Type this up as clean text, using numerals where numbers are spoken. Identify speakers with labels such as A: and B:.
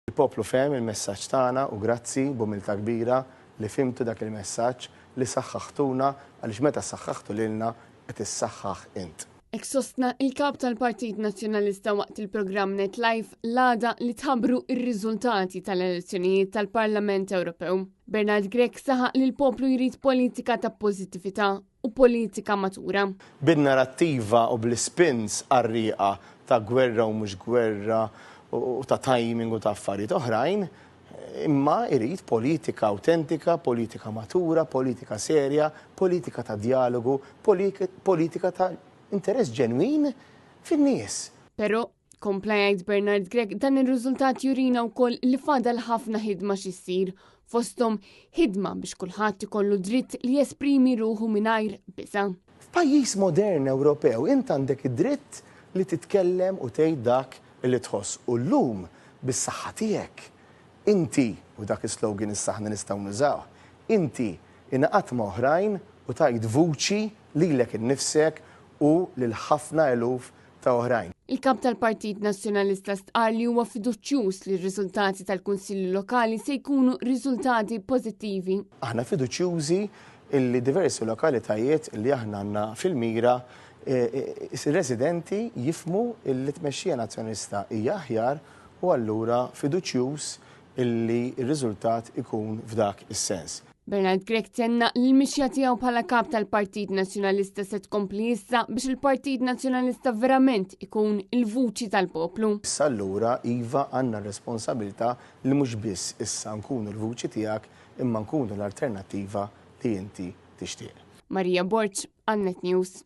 A: Il-poplu fehem il-messaġġ tagħna u grazzi b'umiltà kbira li fhimtu dak il-messaġġ li saħħaħtuna għaliex meta saħħaħtu lilna qed issaħħaħ int.
B: Hekk sostna il-Kap tal-Partit Nazzjonalista waqt il-programm Net Live l-għada li tħabbru r-riżultati tal-elezzjonijiet tal-Parlament Ewropew. Bernard Grech saħaq li l-poplu jrid politika ta' pożittività u politika matura.
A: Bin-narattiva u bl-ispins qarrieqa ta' gwerra u mhux gwerra u ta' timing u ta' affarijiet oħrajn, imma jrid politika awtentika, politika matura, politika serja, politika ta' djalogu, politika ta' interess ġenwin fin-nies.
B: Però, kompla jgħid Bernard Grech, dan ir-riżultat jurina wkoll li fadal ħafna ħidma xi ssir, fosthom ħidma biex kulħadd ikollu dritt li jesprimi ruħu mingħajr biża'.
A: F'pajjiż modern Ewropew int għandek id-dritt li titkellem u tgħid dak li tħoss u llum bis-saħħa tiegħek inti, u dak is-slogan issa aħna nistgħu nużawh, inti ingħaqadt ma' oħrajn u tajt vuċi lilek innifsek u lil ħafna eluf ta' oħrajn.
B: Il-Kap tal-Partit Nazzjonalista stqarr li huwa fiduċjuż li r-riżultati tal-Kunsilli Lokali se jkunu riżultati pożittivi.
A: Aħna fiduċjużi illi diversi lokalitajiet li aħna għandna fil-mira ir-residenti jifhmu illi t-tmexxija Nazzjonalista hija aħjar u allura fiduċjuż illi r-riżultat ikun f'dak is-sens.
B: Bernard Grech tenna li l-mixja tiegħu bħala kap tal-Partit Nazzjonalista se tkompli issa biex il-Partit Nazzjonalista verament ikun il-vuċi tal-poplu.
A: Issa allura iva għandna r-responsabilità li mhux biss issa nkunu l-vuċi tiegħek imma nkunu l-alternattiva li inti tixtieq.
B: Maria Borg, għal Net News.